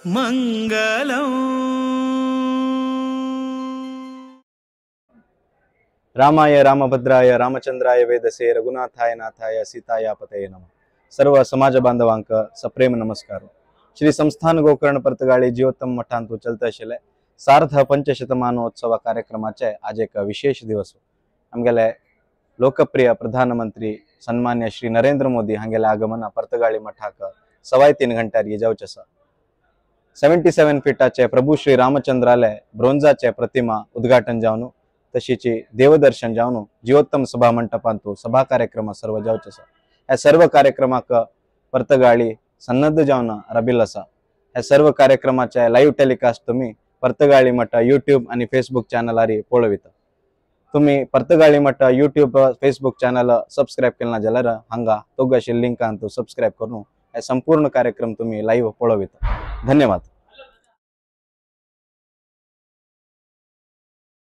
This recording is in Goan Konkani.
मंगलम। रामाय रामभद्राय रामचंद्राय वेदसे रघुनाथाय नाथाय सीताया पतये नमः। सर्व समाज बांधवांक सप्रेम नमस्कार। श्री संस्थान गोकर्ण पर्तगाळी जीवोत्तम मठांतु चलत आशिल्ले सार्ध पंचशतमानोत्सव कार्यक्रमाचे आज एक विशेष दिवस। आमगेले लोकप्रिय प्रधानमंत्री सन्मान्य श्री नरेंद्र मोदी हांगेले आगमन पर्तगाळी मठाक 3.25 घंट्यार जावचें आसा। 77 फिटाचे प्रभू श्री रामचंद्राले ब्रोंजाचे प्रतिमा उद्घाटन जावन तशीची देवदर्शन जावन जीवोत्तम सभा मंटपांतु सभा कार्यक्रम सर्व जावचें आसा। ह्या सर्व कार्यक्रमाक पर्तगाळी सन्नद्ध जावन रबिल आसा। ह्या सर्व कार्यक्रमाचे लाईव्ह टेलिकास्ट तुम्ही पर्तगाळी मठ यूट्यूब आणि फेसबुक चॅनलारी पळोवता। तुम्ही पर्तगाळी मठ यूट्यूब फेसबुक चॅनल सबस्क्राईब केला ना जाल्यार हांगा तोगाशी लिंकांतु सबस्क्राईब करून हे संपूर्ण कार्यक्रम तुम्ही लाईव्ह पळोवता। धन्यवाद।